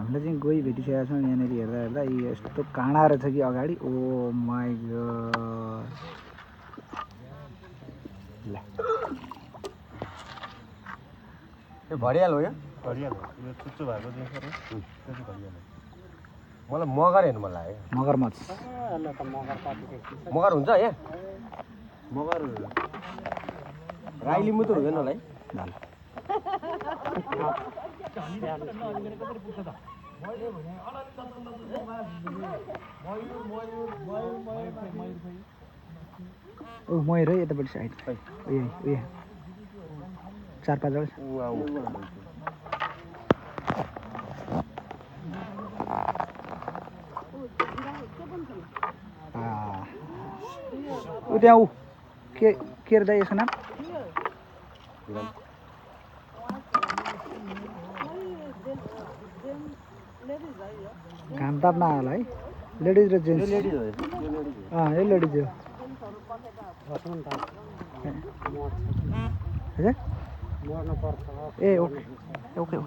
हामीले चाहिँ गई भेटिसकेका छौँ यहाँनिर हेर्दा यस्तो काँडा रहेछ कि अगाडि ओ माई गॉड ल यो घडियाल हो यो घडियाल हो यो चुच्चो भएको देख्छ र त्यो चाहिँ घडियाल हो मलाई मगर हेर्नु मन लाग्यो मगरमच्छ मगर हुन्छ यहाँ मगर राई लिम्बू त हुँदैन होला है ओ मयूर है यतापट्टि साइड उयो 4-5 जग्गा ऊ त्यहाँ ऊ के रे दाइ यसको नाम घाम ताप्न आयो होला है लेडिज र जेन्ट्स लेडिज हो यो लेडिज हो ए ओके ओके